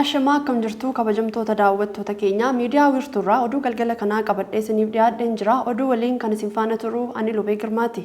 Ashamaa akkam jirtu kabajamtoota daawwattoota keenya miidiyaa wiirtuurraa oduu galgala kanaa qabadhee isiniif dhiyaadheen jira. Oduu waliin kan isin faana turu ani Lubee Girmaati.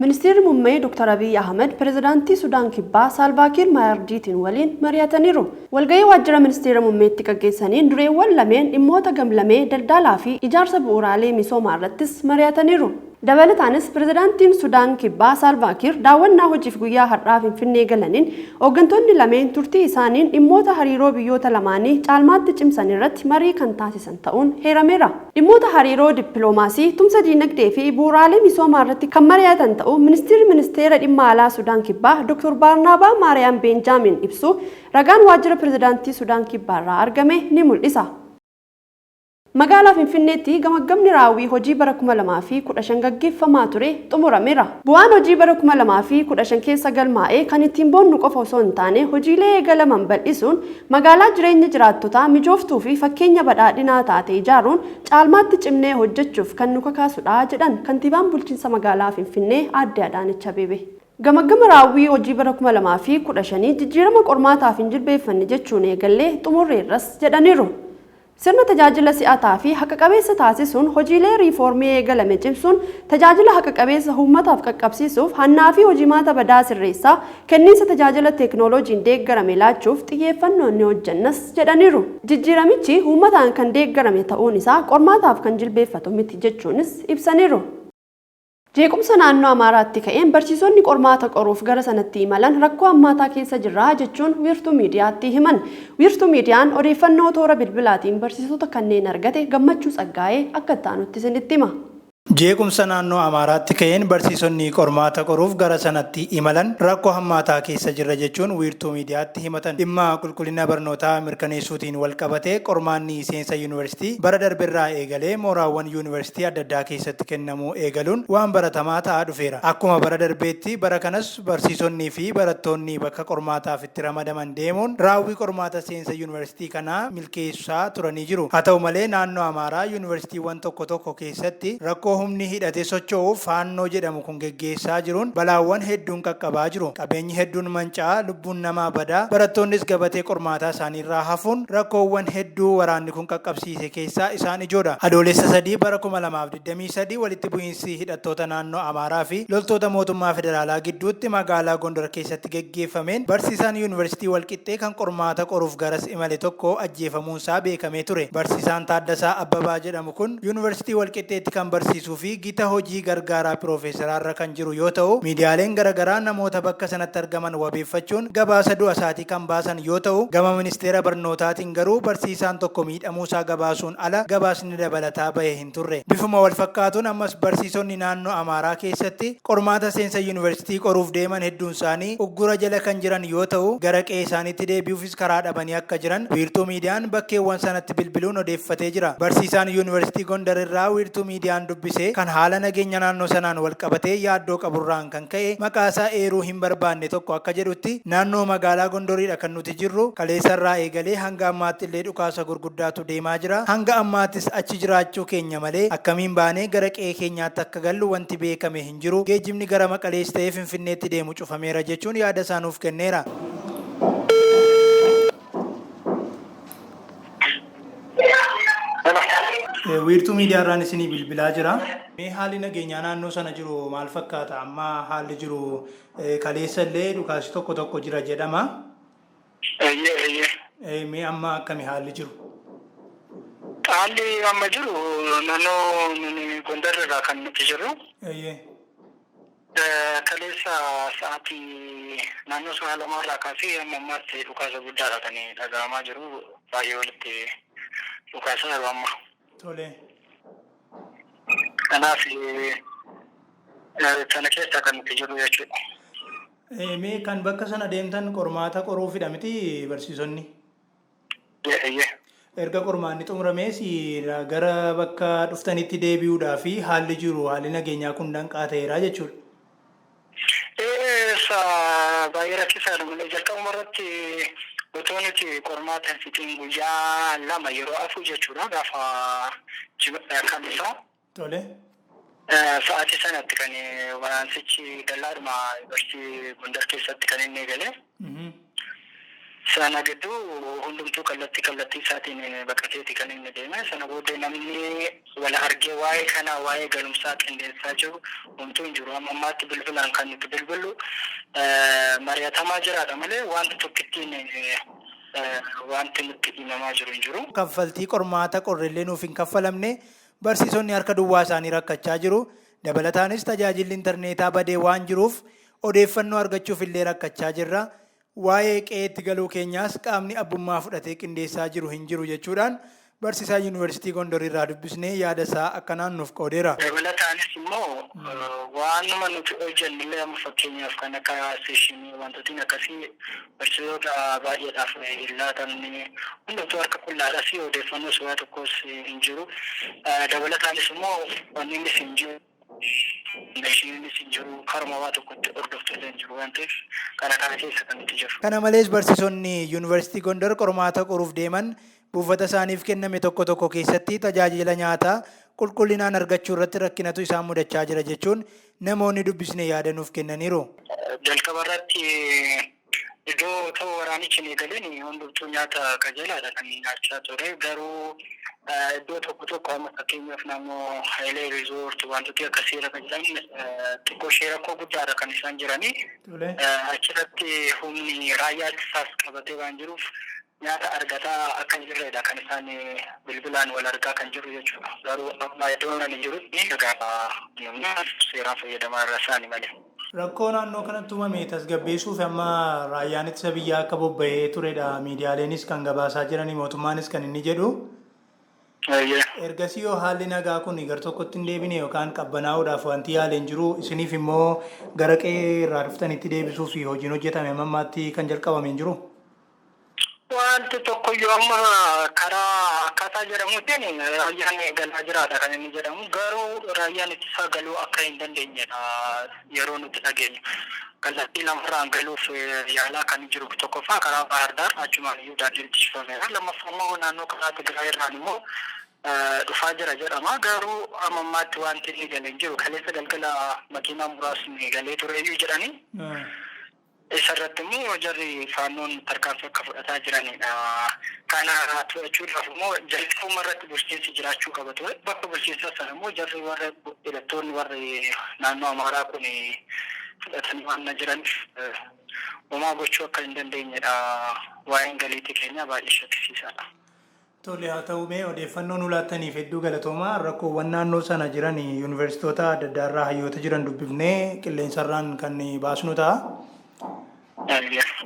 Ministeerri Muummee Dr. Abiy Ahmed Pirezidaantii Sudaan Kibbaa Saalvaakiir Maayardiitiin waliin mari'ataniiru. Walga'ii waajjira ministeera muummeetti gaggeessaniin dureewwan lameen dhimmoota gamlamee, daldalaa fi ijaarsa bu'uuraalee misoomaa irrattis mari'ataniiru. Dabalataanis Pirezidaantiin Sudaan Kibbaa Saalvaa Kiir daawwannaa hojiif guyyaa har'aa Finfinnee galaniin hooggantoonni lameen turtii isaaniin dhimmoota hariiroo biyyoota lamaanii caalmaatti cimsan irratti marii kan taasisan ta'uun heerameera. Dhimmoota hariiroo dippiloomaasii, tumsa diinagdee fi bu'uuraalee misoomaa irratti kan mari'atan ta'uu Ministirri Ministeera Dhimma Alaa Sudaan Kibbaa Dr. Baarnaabaa Maariyaam Beenjaamiin ibsuu ragaan Waajjira Pirezidaantii Sudaan Kibbaarraa argame ni mul'isa. Magaalaa Finfinneetti gamaggamni raawwii hojii bara 2015 gaggeeffamaa ture xumurameera. Bu'aan hojii bara 2015 keessa galmaa'e kan ittiin boonnu qofa osoo hin taane hojiilee eegalaman bal'isuun magaalaa jireenya jiraattotaa mijooftuu fi fakkeenya badhaadhinaa taate ijaaruun caalmaatti cimnee hojjechuuf kan nu kakaasudha jedhan Kantiibaan Bulchiinsa Magaalaa Finfinnee Aadde Adaanech Abeebee. Gamaggama raawwii hojii bara 2015 jijjiirama qormaataaf hin jilbeeffanne jechuun eegallee xumurreerras jedhaniiru. Sirna tajaajila si'ataa fi haqa qabeessa taasisuun hojiilee riifoormii eegalame cimsuun tajaajila haqa qabeessa uummataaf qaqqabsiisuuf hannaa fi hojimaata badaa sirreessaa kenniinsa tajaajila teeknooloojiin deeggarame laachuuf xiyyeeffannoon ni hojjennas jedhaniiru. Jijjiiramichi uummataan kan deeggarame ta'uun isaa qormaataaf kan jilbeeffatu miti jechuunis ibsaniiru. Jeequmsa naannoo Amaaraatti ka'een barsiisonni qormaata qoruuf gara sanatti imalan rakkoo hammaataa keessa jirra jechuun Wiirtuu Miidiyaatti himan. Wiirtuu Miidiyaan odeeffannoo toora bilbilaatiin barsiisota kanneen argate Gammachuu Tsaggaayee akka itti aanutti isinitti hima. Jeequmsa naannoo Amaaraatti ka'een barsiisonni qormaata qoruuf gara sanatti imalan rakkoo hammaataa keessa jirra jechuun Wiirtuu Miidiyaatti himatan. Dhimma qulqullina barnootaa mirkaneessuutiin walqabatee qormaanni seensa yuunivarsiitii bara darberraa eegalee mooraawwan yuunivarsiitii adda addaa keessatti kennamuu eegaluun waan baratamaa ta'aa dhufeera. Akkuma bara darbeetti bara kanas barsiisonnii fi barattoonni bakka qormaataaf itti ramadaman deemuun raawwii qormaata seensa yuunivarsiitii kanaa milkeessaa turanii jiru. Haa ta'u malee naannoo Amaaraa yuunivarsiitiiwwan tokko tokko keessatti rakkoo humni hidhatee socho'u Faannoo jedhamu kun geggeessaa jiruun balaawwan hedduun qaqqabaa jiru. Qabeenyi hedduun manca'aa, lubbuun namaa badaa, barattoonnis gabatee qormaataa isaaniirraa hafuun rakkoowwan hedduu waraanni kun qaqqabsiise keessaa isaan ijoodha. Adoolessa 3 bara 2023 walitti bu'iinsi hidhattoota naannoo Amaaraa fi loltoota mootummaa federaalaa gidduutti magaalaa Gondar keessatti geggeeffameen barsiisaan Yuunivarsiitii Walqixxee kan qormaata qoruuf garas imale tokko ajjeefamuunsaa beekamee ture. Barsiisaan Taaddasaa Abbabaa jedhamu kun Yuunivarsiitii Walqixxeetti kan barsiisuu fi gita hojii gargaaraa piroofeesaraarra kan jiru yoo ta'u, miidiyaaleen garagaraa namoota bakka sanatti argaman wabeeffachuun gabaasa du'a isaatii kan baasan yoo ta'u, gama Ministeera Barnootaatiin garuu barsiisaan tokko miidhamuusaa gabaasuun ala gabaasni dabalataa bahe hin turre. Bifuma walfakkaatuun ammas barsiisonni naannoo Amaaraa keessatti qormaata seensa yuunivarsiitii qoruuf deeman hedduunsaanii uggura jala kan jiran yoo ta'u, gara qe'ee isaaniitti deebi'uufis karaa dhabanii akka jiran Wiirtuu Miidiyaan bakkeewwan sanatti bilbiluun odeeffatee jira. Barsiisaan Yuunivarsiitii Gondar irraa Wiirtuu Miidiyaan dubbise kan haala nageenya naannoo sanaan walqabatee yaaddoo qaburraan kan ka'e maqaasaa eeruu hin barbaanne tokko akka jedhutti, naannoo magaalaa Gondoriidha kan nuti jirru. Kaleessarraa eegalee hanga ammaatti illee dhukaasa gurguddaatu deemaa jira. Hanga ammaattis achi jiraachuu keenya malee akkamiin baanee gara qe'ee keenyaatti akka gallu wanti beekame hin jiru. Geejjibni gara Maqalees ta'ee Finfinneetti deemu cufameera jechuun yaada isaa nuuf kenneera. Wiirtuu miidiyaa irraan isinii bilbilaa jira. Mee haalli nageenyaa naannoo sana jiru maal fakkaata? Amma haalli jiru kaleessa illee dhukaasi tokko tokko jira jedhama. Eeyyee eeyyee. Mee amma akkami haalli jiru? Haalli amma jiru naannoo nuni Gondar irraa kan nuti jirru. Eeyyee. Kaleessa sa'aatii naannoo sa'a lamaa irraa kaasee hamma ammaatti dhukaasa guddaadha kan dhaga'amaa jiru. Baay'ee walitti dhukaasaa yeroo ammaa. Tole. Kanaaf sana keessa kan nuti jirru jechuudha. Mee kan bakka sana deemtan qormaata qoruufidha miti barsiisonni? Eeyyee. Erga qormaanni xumuramees gara bakka dhuftanitti deebi'uudhaa fi haalli jiru haalli nageenyaa kun danqaa ta'eera jechuudha. Eessa baay'ee rakkisaadha malee jalqabuma irratti otoo nuti qormaata hin fixiin guyyaa lama yeroo afur jechuudha gaafa kamisaa. Tole. Sa'aatii sanatti kan waraansichi dallaadhuma yuunivarsiitii Gondar keessatti kan inni eegale. Sana gidduu hundumtuu kallattii kallattii isaatiin baqateeti kan inni deeme. Sana booddee namni wal argee waa'ee kanaa waa'ee galumsaa qindeessaa jiru homtuu hin jiru. Amma ammaatti bilbilaan kan nuti bilbillu mari'atamaa jiraadha malee wanti tokkittiin wanti nutti himamaa jiru hin jiru. Kaffaltii qormaata qorrellee nuuf hin kaffalamne, barsiisonni harka duwwaa isaanii rakkachaa jiru. Dabalataanis tajaajilli intarneetaa badee waan jiruuf odeeffannoo argachuuf illee rakkachaa jirra. Waa'ee qe'eetti galuu keenyaas qaamni abbummaa fudhatee qindeessaa jiru hin jiru jechuudhaan barsiisaa Yuunivarsiitii Gondor irraa dubbisnee yaada isaa akkanaan nuuf qoodeera. Dabalataanis immoo waanuma nuti hojjennu illee, amma fakkeenyaaf kan akka session wantootiin akkasii barsiisota baay'eedhaaf hin laatamne. Hundumtuu harka qullaadhaas odeeffannoos waa tokkos hin jiru. Dabalataanis immoo wanniinis hin jiru. Meeshiinis hin jiru, karuma waa tokkotti hordoftu illee hin jiru waan ta'eef kana kana keessa kan nuti jirru. Kana malees barsiisonni Yuunivarsiitii Gondor qormaata qoruuf deeman buufata isaaniif kenname tokko tokko keessatti tajaajila nyaataa qulqullinaan argachuu irratti rakkinatu isaan mudachaa jira jechuun namoonni dubbisne yaada nuuf kennaniiru. Jalqaba irratti iddoo ta'u waraanichi hin eegalin hundumtuu nyaata qajeelaadha kan nyaachaa ture. Garuu iddoo tokko tokko, amma fakkeenyaaf naannoo Hayilee Resort wantooti akkasii irra kan jiran, xiqqoo ishee rakkoo guddaadha kan isaan jiranii. Achirratti humni raayyaa ittisaas qabatee waan jiruuf nyaata argataa akka hin jirredha kan isaan bilbilaan wal argaa kan jiru jechuudha. Garuu amma iddoo ani jirutti egaa seeraan fayyadamaa irra isaani malee. Rakkoo naannoo kanatti uumame tasgabbeessuuf amma raayyaan ittisa biyyaa akka bobba'ee turedha. Miidiyaaleenis kan gabaasaa jiranii, mootummaanis kan inni jedhu. Ergasii yoo haalli nagaa kun gar tokkotti hin deebine yookaan qabbanaa'uudhaaf wanti yaaleen jiru, isiniif immoo gara qe'ee irraa dhuftanitti deebisuu fi hojiin hojjetame amma ammaatti kan jalqabame hin jiru? Wanti tokkoyyuu amma karaa akkaataa jedhamuutiin raayyaan galaa jiraadha kan inni jedhamu. Garuu raayyaan ittisaa galuu akka hin dandeenyedha yeroo nuti dhageenyu. Kallattii lamarraan galuuf yaalaa kan jiru, tokkoffaa karaa Bahar Daar, achumaan iyyuu daandiin ittifameera. Lammaffaa immoo naannoo karaa Tigraay irraan immoo dhufaa jira jedhama. Garuu amma ammaatti wanti inni galee hin jiru. Kaleessa galgala makiinaa muraasni galee tureyyuu jedhanii. Isarratti immoo jarri faannoon tarkaanfii akka fudhataa jiranidha. Kana to'achuudhaaf immoo jalqabuma irratti bulchiinsi jiraachuu qaba ture. Bakka bulchiinsa sana immoo jarri warra hidhattoonni warri naannoo Amaaraa kun fudhatanii waan jiraniif homaa gochuu akka hin dandeenyedha. Waa'een galiitii keenya baay'ee shakkisiisaadha. Tole, haa ta'u, mee odeeffannoo nu laattaniif hedduu galatoomaa. Rakkoowwan naannoo sana jiran yuunivarsiitoota adda addaa irraa hayyoota jiran dubbifnee qilleensarraan kan baasnu ta'a.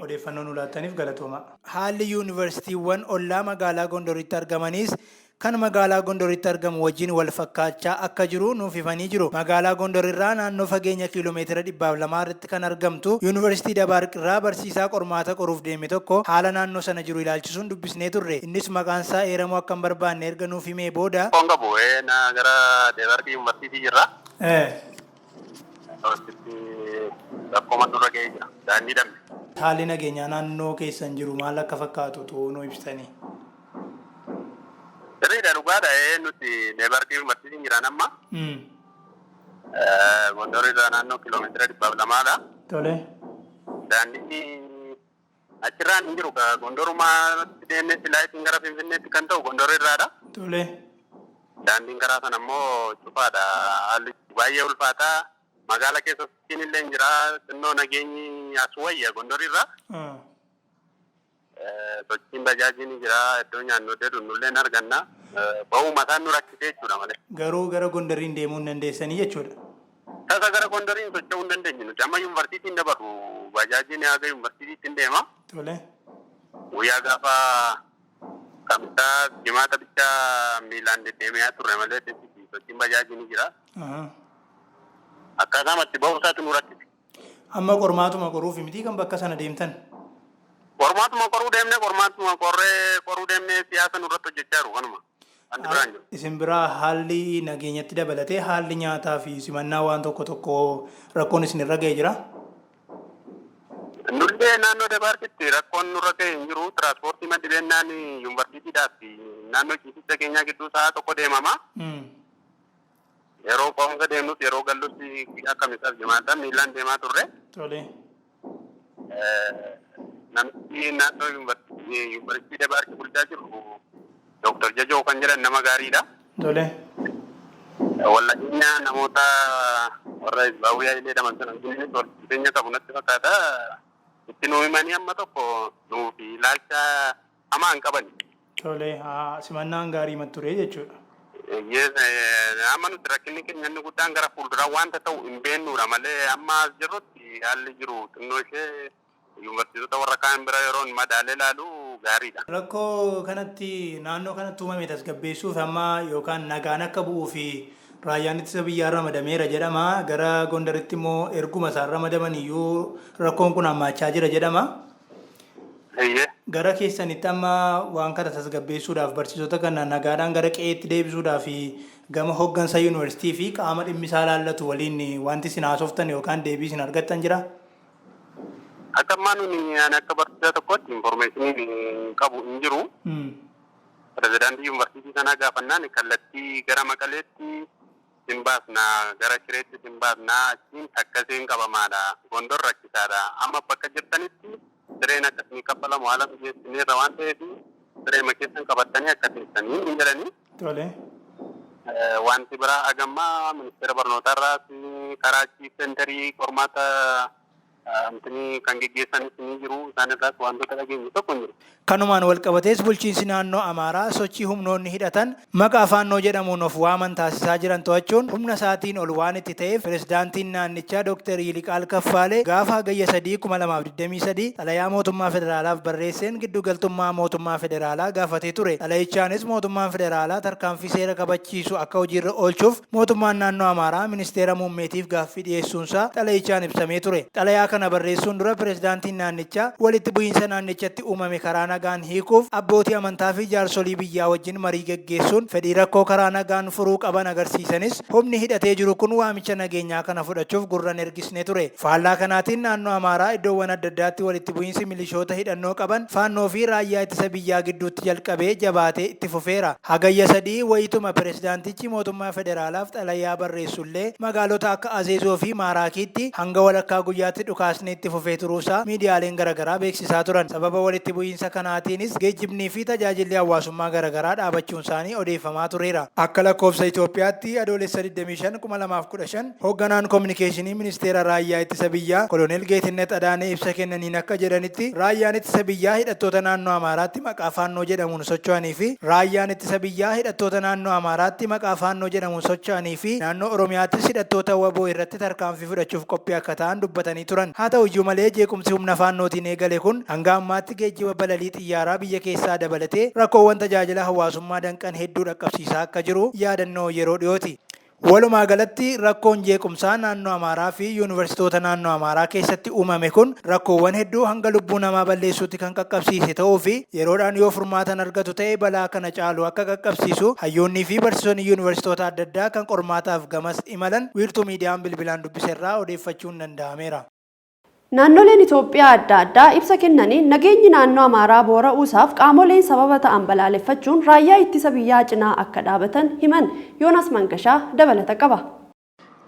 Odeeffannoo nu laattaniif galatoomaa. Haalli yuunivarsiitiiwwan ollaa magaalaa Gondoritti argamanis kan magaalaa Gondoritti argamu wajjin wal fakkaachaa akka jiru nuuf himanii jiru. Magaalaa Gondor irraa naannoo fageenya kiiloomeetira 200 irratti kan argamtu Yuunivarsiitii Dabaarq irraa barsiisaa qormaata qoruuf deeme tokko haala naannoo sana jiru ilaalchisuun dubbisnee turre. Innis maqaan isaa eeramuu akka hin barbaanne erga nuuf himee booda. Rakkoon qabu na gara Dabaarqii Yuunivarsiitii jirra. Asitti rakkoo nurra ga'ee jira. Daandii dhabne. Haalli nageenyaa naannoo keessan jiru maal akka fakkaatu nu ibsitanii? Sirriidha, dhugaadha. Nuti Dabaarqii Yuunivarsiitiin jiran amma. Gondor irraa naannoo kiiloomeetira 202dha. Daandiin achirraan hin jiru. Gondorumaatti deemnee silaa ittiin gara Finfinneetti kan ta'u Gondor irraadha. Daandiin karaa sana immoo cufaadha. Haalli baay'ee ulfaataa. Magaala keessa sochiin illee hin jira. Xinnoo nageenyi as wayya Gondor irraa. Sochiin bajaajii ni jira. Iddoo nyaannu iddoo nullee ni arganna. Bahuma isaan nu rakkisee jechuudha malee. Garuu gara Gondoriin deemuu hin dandeessanii jechuudha. Tasa gara Gondoriin socho'uu hin dandeenyu nuti. Amma yuunivarsiitiin dabarru, bajaajiin haga yuunivarsiitiitti hin deema. Guyyaa gaafa kamisaa, jimaata bichaa miilaan deddeebi'aa turre malee sochiin bajaajii ni jira. Akkaataa itti bahuu isaatu nu rakkise. Amma qormaatuma qoruuf miti kan bakka sana deemtan? Qormaatuma qoruu deemnee, qormaatuma qorree qoruu deemnee, siyaasa nurratti hojjechaa jiru kanuma. Wanti biraan jiru. Isin biraa haalli nageenyatti dabalatee haalli nyaataa fi simannaa waan tokko tokko rakkoon isin irra ga'ee jira? Nullee naannoo Dabaarqitti rakkoon nurra ga'e hin jiru. Tiraanspoortii maddi beennaan yuunivarsiitiidhaaf naannoo ciisicha keenyaa gidduu sa'a tokko deemama. Yeroo qorumsa deemnus yeroo gallus akka misaaf jimaata miilaan deemaa turre. Namni naannoo yuunivarsiitii Dabaarqii bulchaa jiru Dooktar Jajoo kan jedhan nama gaariidha. Tole. Wallahinya namoota warra Hizbaawii Hayilee jedhaman sana wajjin walitti dhufeenya qabu natti fakkaata. Itti nuu himanii amma tokko nuuf ilaalcha hamaa hin qaban. Tole simannaan gaarii ture jechuudha. Amma nuti rakkinni keenya inni guddaan gara fuulduraa wanta ta'u hin beeknudha malee amma as jirrutti haalli jiru xinnoo ishee yuunivarsiitota warra kaan bira yeroo madaalee ilaalu gaariidha. Rakkoo kanatti naannoo kanatti uumame tasgabbeessuuf amma yookaan nagaan akka bu'uu fi raayyaan ittisa biyyaa ramadameera jedhama. Gara Gondaritti immoo erguma isaan ramadaman iyyuu rakkoon kun hammaachaa jira jedhama. Gara keessanitti amma waan kana tasgabbeessuudhaaf barsiisota kana nagaadhaan gara qe'eetti deebisuudhaaf gama hooggansa yuunivarsiitii fi qaama dhimmisaa laallatu waliin wanti isin haasoftan yookaan deebii isin argattan jira? Akka ammaa nuni ani akka barsiisaa tokkotti infoormeeshiniin qabu hin jiru. Pirezidaantii yuunivarsiitii sanaa gaafannaan kallattii gara Maqaleetti sin baasnaa gara Shireetti sin baasnaa achiin takkaseen qabamaadha. Gondor rakkisaadha. Amma bakka jirtanitti sireen akkasii kaffalamu haala mijeessineerra waan ta'eef sireema keessan qabattanii akka teessanii hin jedhanii. Tole. Wanti biraa hagammaa ministeera barnootaarraas karaa chiif seenterii qormaata kan geggeessanis ni jiru isaan irraas wantoota dhageenye tokko hin jiru. Kanumaan walqabatees bulchiinsi naannoo Amaaraa sochii humnoonni hidhatan maqaa faannoo jedhamuun of waaman taasisaa jiran to'achuun humna isaatiin ol waan itti ta'eef pirezidaantiin naannichaa Dr. Yiliqaal Kaffaalee gaafa Hagayya 3, 2023 xalayaa mootummaa federaalaaf barreesseen giddugaltummaa mootummaa federaalaa gaafatee ture. Xalayichaanis mootummaan federaalaa tarkaanfii seera kabachiisu akka hojiirra oolchuuf mootummaan naannoo Amaaraa ministeera muummeetiif gaaffii dhiyeessuunsaa xalayichaan ibsamee ture. Xalayaa kana barreessuun dura pirezidaantiin naannichaa walitti bu'iinsa naannichatti uumame karaa nagaan hiikuuf abbootii amantaa fi jaarsolii biyyaa wajjin marii geggeessuun fedhii rakkoo karaa nagaan furuu qaban agarsiisanis humni hidhatee jiru kun waamicha nageenyaa kana fudhachuuf gurran ergisne ture. Faallaa kanaatiin naannoo Amaaraa iddoowwan adda addaatti walitti bu'iinsi milishoota hidhannoo qaban faannoo fi raayyaa ittisa biyyaa gidduutti jalqabee jabaatee itti fufeera. Hagayya 3 wayituma pirezidaantichi mootummaa federaalaaf xalayaa barreessullee magaalota akka Azeezoo fi Maaraakiitti hanga walakkaa guyyaatti dhukaasni itti fufee turuusaa miidiyaaleen garaagaraa beeksisaa turan. Sababa walitti bu'iinsa kanaatiinis geejjibnii fi tajaajilli hawaasummaa garaagaraa dhaabachuun isaanii odeeffamaa tureera. Akka lakkoofsa Itoophiyaatti Adoolessa 25, 2015 hoogganaan koominikeeshinii ministeera raayyaa ittisa biyyaa Koloneel Geetinnet Adaanee ibsa kennaniin akka jedhanitti raayyaan ittisa biyyaa hidhattoota naannoo Amaaraatti maqaa faannoo jedhamuun socho'anii fi raayyaan ittisa biyyaa hidhattoota naannoo Amaaraatti maqaa faannoo jedhamuun socho'anii fi naannoo Oromiyaattis hidhattoota waboo irratti tarkaanfii fudhachuuf qophii akka ta'an dubbatanii turan. Haa ta'u iyyuu malee jeequmsi humna faannootiin eegale kun hanga ammaatti geejjiba balalii xiyyaaraa biyya keessaa dabalatee rakkoowwan tajaajila hawaasummaa danqan hedduu dhaqqabsiisaa akka jiru yaadannoo yeroo dhiyooti. Walumaa galatti rakkoon jeequmsaa naannoo Amaaraa fi yuunivarsiitoota naannoo Amaaraa keessatti uumame kun rakkoowwan hedduu hanga lubbuu namaa balleessuutti kan qaqqabsiise ta'uu fi yeroodhaan yoo furmaatan argatu ta'e balaa kana caalu akka qaqqabsiisu hayyoonnii fi barsiisonni yuunivarsiitoota adda addaa kan qormaataaf gamas imalan wiirtuu miidiyaan bilbilaan dubbiserraa odeeffachuun danda'ameera. Naannoleen Itoophiyaa adda addaa ibsa kennaniin nageenyi naannoo Amaaraa boora'uusaaf qaamoleen sababa ta'an balaaleffachuun raayyaa ittisa biyyaa cinaa akka dhaabatan himan. Yoonas Mangashaa dabalata qaba.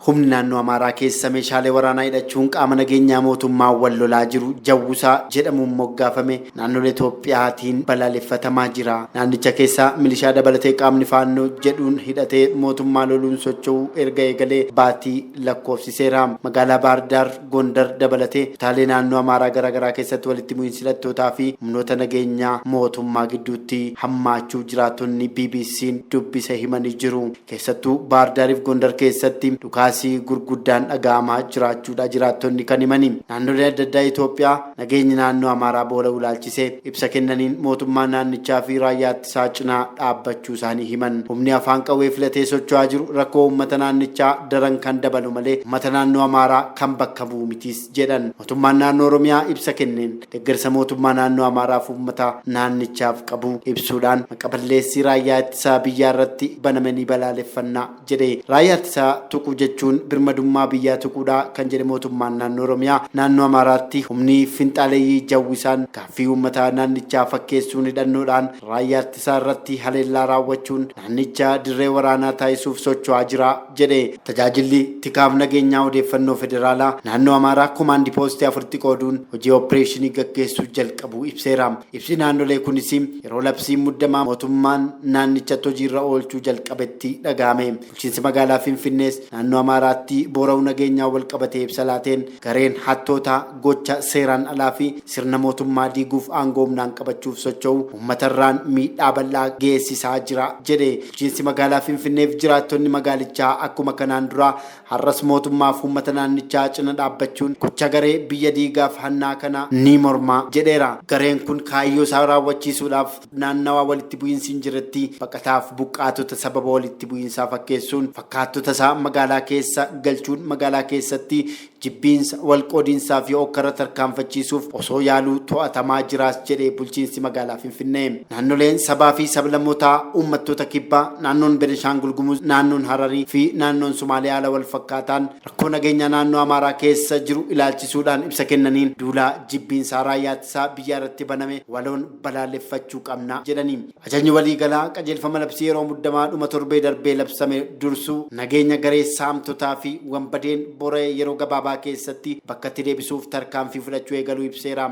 Humni naannoo Amaaraa keessa meeshaalee waraanaa hidhachuun qaama nageenyaa mootummaa wal lolaa jiru Jawusaa jedhamuun moggaafame naannolee Itoophiyaatiin balaaleffatamaa jira. Naannicha keessa milishaa dabalatee qaamni faannoo jedhuun hidhatee mootummaa loluun socho'uu erga eegalee baatii lakkoofsiseera. Magaalaa Baahirdaar, Gondar dabalatee kutaalee naannoo Amaaraa garaagaraa keessatti walitti bu'iinsi hidhattootaa fi humnoota nageenyaa mootummaa gidduutti hammaachuu jiraattonni BBC'n dubbise himanii jiru. Keessattuu Baahirdaariif Gondar keessatti dhukaasii gurguddaan dhaga'amaa jiraachuudha jiraattonni kan himani. Naannolee adda addaa Itoophiyaa nageenyi naannoo Amaaraa boora'uu ilaalchisee ibsa kennaniin mootummaa naannichaa fi raayyaa ittisaa cinaa dhaabbachuu isaanii himan. Humni afaan qawwee filatee socho'aa jiru rakkoo uummata naannichaa daran kan dabalu malee uummata naannoo Amaaraa kan bakka bu'u mitis jedhan. Mootummaan naannoo Oromiyaa ibsa kenneen deeggarsa mootummaa naannoo Amaaraaf uummata naannichaaf qabu ibsuudhaan maqaballeessii raayyaa ittisaa biyyaa irratti banamanii balaaleffannaa jedhe. Raayyaa ittisaa tuquu jechuun hojjechuun birmadummaa biyyaa tuquudha kan jedhe mootummaan naannoo Oromiyaa naannoo Amaaraatti humni finxaaleeyyii jawwisaan gaaffii uummataa naannichaa fakkeessuun hidhannoodhaan raayyaa ittisaa irratti haleellaa raawwachuun naannicha dirree waraanaa taasisuuf socho'aa jira jedhe. Tajaajilli tikaaf nageenyaa odeeffannoo federaalaa naannoo Amaaraa komaandii poostii afuritti qooduun hojii opereeshinii gaggeessuu jalqabuu ibseera. Ibsi naannolee kunis yeroo labsiin muddamaa mootummaan naannichatti hojiirra oolchuu jalqabetti dhagahame. Bulchiinsi magaalaa Finfinnees naannoo Amaaraatti boora'uu nageenyaa wal qabatee ibsa laateen gareen hattoota gocha seeraan alaa fi sirna mootummaa diiguuf aangoo humnaan qabachuuf socho'u uummatarraan miidhaa bal'aa geessisaa jira jedhe. Bulchiinsi magaalaa Finfinneef jiraattonni magaalichaa akkuma kanaan dura har'as mootummaaf uummata naannichaa cina dhaabbachuun gocha garee biyya diigaaf hannaa kana ni morma jedheera. Gareen kun kaayyoo isaa raawwachiisuudhaaf naannawaa walitti bu'iinsi hin jirretti baqataaf buqqaatota sababa walitti bu'iinsaa fakkeessuun fakkaattota isaa magaalaa keessa galchuun magaalaa keessatti jibbiinsa walqoodiinsaa fi hokkara tarkaanfachiisuuf osoo yaaluu to'atamaa jiraas jedhee bulchiinsi magaalaa Finfinnee. Naannoleen sabaa fi sablammootaa uummattoota kibbaa, naannoon Benishaangul Gumuz, naannoon Hararii fi naannoon Somaaliyaa haala wal fakkaataan rakkoo nageenyaa naannoo Amaaraa keessa jiru ilaalchisuudhaan ibsa kennaniin duulaa jibbiinsaa raayyaa ittisaa biyyaa irratti baname waloon balaaleffachuu qabna jedhanii. Ajajni waliigalaa qajeelfama labsii yeroo muddamaa dhuma torbee darbee labsame dursuu nageenya garee saamtotaa fi wanbadeen bora'e yeroo gabaabaa keessatti bakkatti deebisuuf tarkaanfii fudhachuu eegaluu ibseera.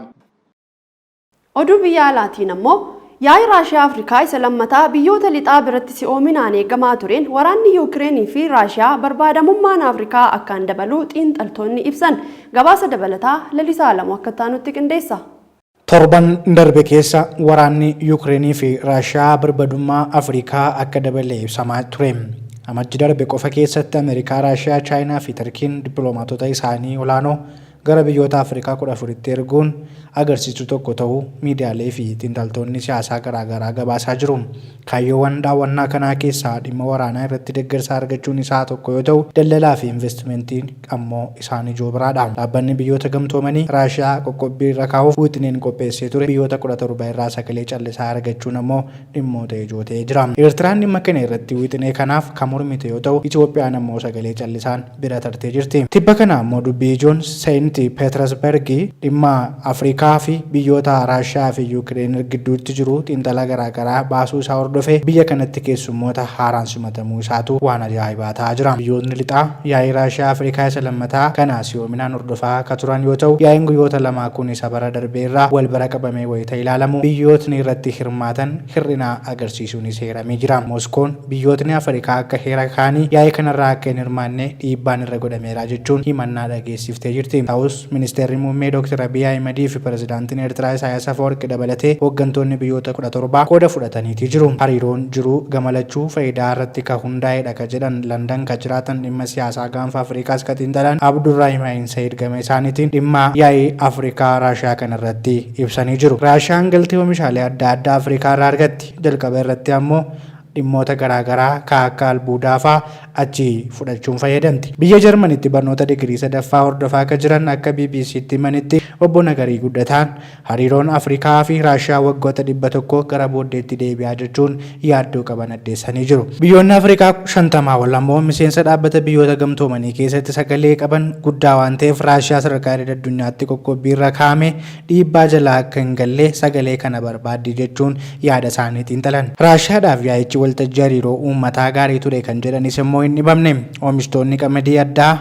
Oduu biyya alaatiin ammoo yaa'ii Raashiyaa Afrikaa isa lammataa biyyoota lixaa biratti si'oominaan eegamaa tureen waraanni Yuukireenii fi Raashiyaa barbaadamummaan Afrikaa akkaan dabaluu xiinxaltoonni ibsan. Gabaasa dabalataa Lalisaa Alamuu akka taanutti qindeessa. Torban darbe keessa waraanni Yuukireenii fi Raashiyaa barbaadummaa Afrikaa akka dabale ibsamaa ture. Amajji darbe qofa keessatti Ameerikaa, Raashiyaa, Chaayinaa fi Tarkiin dippiloomaatota isaanii olaanoo gara biyyoota Afrikaa 14tti erguun agarsiistuu tokko ta'uu miidiyaalee fi xiinxaltoonni siyaasaa garaagaraa gabaasaa jiru. Kaayyoowwan daawwannaa kanaa keessaa dhimma waraanaa irratti deeggarsa argachuun isaa tokko yoo ta'u, daldalaa fi investimentiin ammoo isaan ijoo biraadha. Dhaabbanni biyyoota gamtoomanii Raashiyaa qoqqobbii irra kaa'uuf wixineen qopheessee ture biyyoota 17 irraa sagalee callisaa argachuun ammoo dhimmoota ijoo ta'ee jira. Eertiraan dhimma kana irratti wixinee kanaaf kan mormite yoo ta'u, Itoophiyaan ammoo sagalee callisaan bira tartee jirti. Tibba kana ammoo dubbii ijoon Seent Petersberg dhimma Afrikaa fi biyyoota Raashiyaa fi Yuukireen gidduutti jiru xiinxala garaagaraa baasuu isaa hordofee biyya kanatti keessummoota haaraan simatamuu isaatu waan ajaa'ibaa ta'aa jira. Biyyootni lixaa yaa'ii Raashiyaa Afrikaa isa lammataa kana si'oominaan hordofaa akka turan yoo ta'u, yaa'iin guyyoota lamaa kun isa bara darbee irraa wal bira qabamee wayita ilaalamu biyyootni irratti hirmaatan hir'ina agarsiisuunis heeramee jira. Moskoon biyyootni Afrikaa akka heera kaanii yaa'ii kanarraa akka hin hirmaanne dhiibbaan irra godhameera jechuun himannaa dhageessiftee jirti. Ta'us ministeerri muummee Dr. Abiy Ahimedii fi pirezidaantiin Eertiraa Isaayyaas Afwerqi dabalatee hooggantoonni biyyoota 17 qooda fudhataniitii jiru. Hariiroon jiru gamalachuu faayidaa irratti ka hundaa'edha ka jedhan Landan ka jiraatan dhimma siyaasaa gaanfa Afrikaas ka xiinxalan Abdurraahimayin Sayid gama isaaniitiin dhimma yaa'ii Afrikaa Raashiyaa kanarratti ibsanii jiru. Raashiyaan galtee oomishaalee adda addaa Afrikaa irraa argatti. Jalqaba irratti ammoo dhimmoota garaagaraa ka akka albuudaa fa'aa achi fudhachuun fayyadamti. Biyya Jarmanitti barnoota digirii sadaffaa hordofaa akka jiran akka BBCtti himanitti obbo Nagarii Guddataan hariiroon Afrikaa fi Raashiyaa waggoota 100 gara booddeetti deebi'aa jechuun yaaddoo qaban addeessanii jiru. Biyyoonni Afrikaa 50 ol ammoo miseensa dhaabbata biyyoota gamtoomanii keessatti sagalee qaban guddaa waan ta'eef Raashiyaa sadarkaa idil addunyaatti qoqqobbii irra kaa'ame dhiibbaa jalaa akka hin galle sagalee kana barbaaddi jechuun yaada isaanii xiinxalan. Raashiyaadhaaf yaa'ichi waltajjii hariiroo uummataa gaarii ture kan jedhanis immoo hin dhibamne. Oomishtoonni qamadii addaa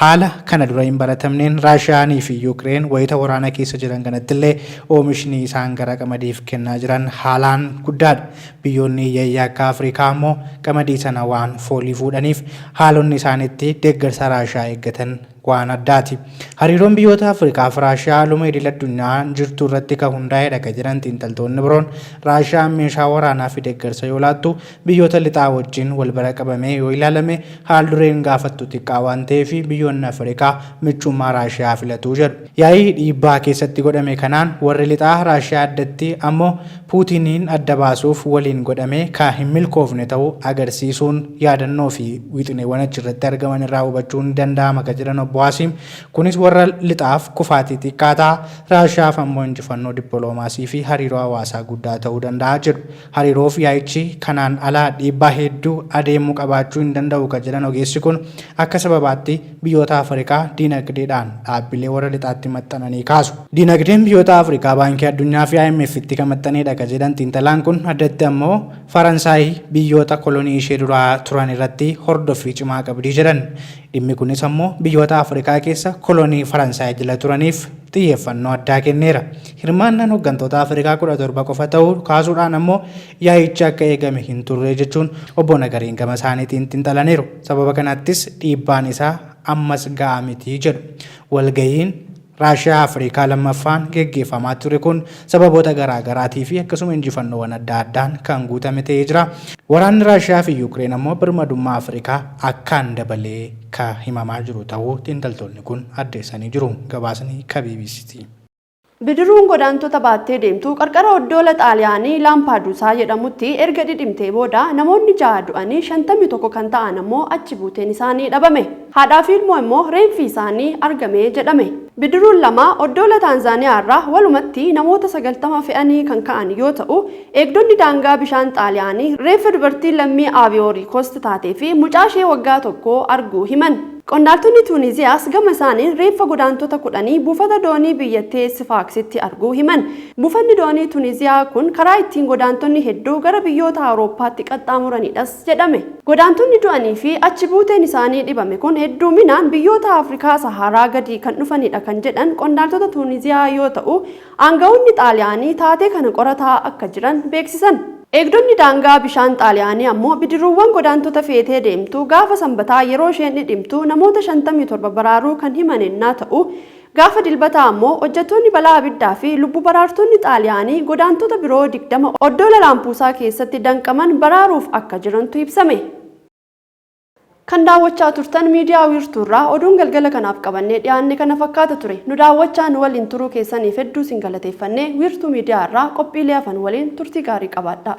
haala kana dura hin baratamneen Raashiyaanii fi Yuukireen wayita waraana keessa jiran kanattillee oomishni isaan gara qamadiif kennaa jiran haalaan guddaadha. Biyyoonni hiyyeeyyii akka Afrikaa ammoo qamadii sana waan foolii fuudhaniif haalonni isaan itti deeggarsa Raashiyaa eeggatan waan addaati. Hariiroon biyyoota Afrikaa fi Raashiyaa haaluma idil addunyaa jirtu irratti kan hundaa'edha kan jedhan xiinxaltoonni biroon Raashiyaan meeshaa waraanaa fi deeggarsa yoo laattu biyyoota lixaa wajjin wal bira qabamee yoo ilaalame haal dureen gaafattu xiqqaa waan ta'eef biyyoonni Afrikaa michummaa Raashiyaa filatu jedhu. Yaa'ii dhiibbaa keessatti godhame kanaan warri lixaa Raashiyaa addatti ammoo Puutiniin adda baasuuf waliin godhame ka hin milkoofne ta'uu agarsiisuun yaadannoo fi wixineewwan achirratti argaman irraa hubachuun ni danda'ama ka jedhan obbo Obbo Asiim. Kunis warra lixaaf kufaatii xiqqaataa, Raashiyaaf ammoo injifannoo dippiloomaasii fi hariiroo hawaasaa guddaa ta'uu danda'a jedhu. Hariiroof yaa'ichi kanaan alaa dhiibbaa hedduu adeemuu qabaachuu hin danda'u kan jedhan ogeessi kun, akka sababaatti biyyoota Afrikaa diinagdeedhaan dhaabbilee warra lixaatti maxxananii kaasu. Diinagdeen biyyoota Afrikaa Baankii Addunyaa fi IMF'tti kan maxxanedha kan jedhan xiinxalaan kun, addatti ammoo Faransaay biyyoota kolonii ishee duraa turan irratti hordoffii cimaa qabdi jedhan. Dhimmi kunis ammoo biyyoota Afrikaa keessa kolonii Faransaay jala turaniif xiyyeeffannoo addaa kenneera. Hirmaannaan hooggantoota Afrikaa 17 qofa ta'uu kaasuudhaan ammoo yaa'ichi akka eegame hin turre jechuun Obbo Nagariin gama isaaniitiin xiinxalaniiru. Sababa kanattis dhiibbaan isaa ammas ga'aa miti jedhu. Walgahiin Raashiyaa Afrikaa lammaffaan geggeeffamaa ture kun sababoota garaa garaatii fi akkasuma injifannoowwan adda addaan kan guutame ta'ee jira. Waraanni Raashiyaa fi Yuukireen ammoo birmadummaa Afrikaa akkaan dabalee ka himamaa jiru ta'uu xiinxaltoonni kun addeessanii jiru. Gabaasni ka BBCti. Bidiruun godaantota baattee deemtu qarqara oddoola Xaaliyaanii Laampaaduusaa jedhamutti erga dhidhimtee booda namoonni 6 du'anii 51 kan ta'an ammoo achi buuteen isaanii dhabame. Haadhaa fi ilmoo immoo reenfi isaanii argame jedhame. Bidiruun lama oddoola Taanzaaniyaa irraa walumatti namoota 90 fe'anii kan ka'an yoo ta'u, eegdonni daangaa bishaan Xaaliyaanii reeffa dubartii lammii Aaviyoorii Koost taatee fi mucaa ishee waggaa tokkoo arguu himan. Qondaaltonni Tuuniziyaas gama isaaniin reeffa godaantota kudhanii buufata doonii biyyattii Sifaaksitti arguu himan. Buufanni doonii Tuniziyaa kun karaa ittiin godaantonni hedduu gara biyyoota Awurooppaatti qaxxaamuranidhas jedhame. Godaantonni du'anii fi achi buuteen isaanii dhibame kun hedduuminaan biyyoota Afrikaa Sahaaraa gadii kan dhufanidha kan jedhan qondaaltota Tuuniziyaa yoo ta'u, aanga'oonni Xaaliyaanii taatee kana qorataa akka jiran beeksisan. Eegdonni daangaa bishaan Xaaliyaanii ammoo bidiruuwwan godaantota feetee deemtu gaafa Sanbataa yeroo isheen dhidhimtu namoota 57 baraaruu kan himan ennaa ta'u, gaafa Dilbataa ammoo hojjettoonni balaa abiddaa fi lubbu baraartonni Xaaliyaanii godaantota biroo 20 oddoola Laampuusaa keessatti danqaman baraaruuf akka jirantu ibsame. Kan daawwachaa turtan miidiyaa Wiirtuurraa oduun galgala kanaaf qabannee dhiyaanne kana fakkaata ture. Nu daawwachaa nu waliin turuu keessaniif hedduu isin galateeffannee, Wiirtuu Miidiyaa irraa qophiilee hafan waliin turtii gaarii qabaadhaa.